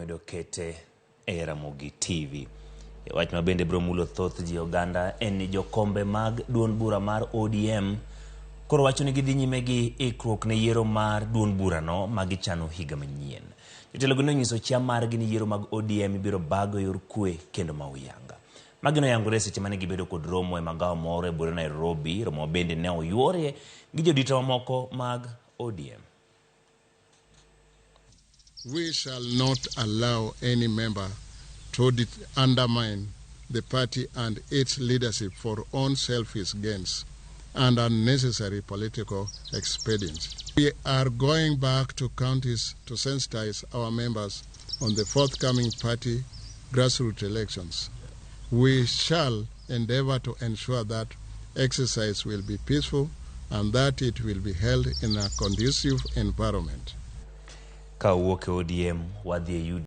medo kete e Ramogi TV. E wach ma bende biro mulo thoth ji oganda en ni jokombe mag duond bura mar ODM koro wacho ni gidhi nyime gi ikruok ne yiero mar duond burano ma gichano higa manyien. Jotelogo ne onyiso chia margi ni yiero mag ODM ibiro bago e yor kwe kendo ma uyanga. Magi noyangore seche mane gibedo kod romo e magawa moro e bura Nairobi, romo ma bende ne oyuorie gi jodito mamoko mag ODM. We shall not allow any member to undermine the party and its leadership for own selfish gains and unnecessary political expediency. We are going back to counties to sensitize our members on the forthcoming party grassroots elections. We shall endeavor to ensure that exercise will be peaceful and that it will be held in a conducive environment. Ka owuok e ODM wadhi e UDA.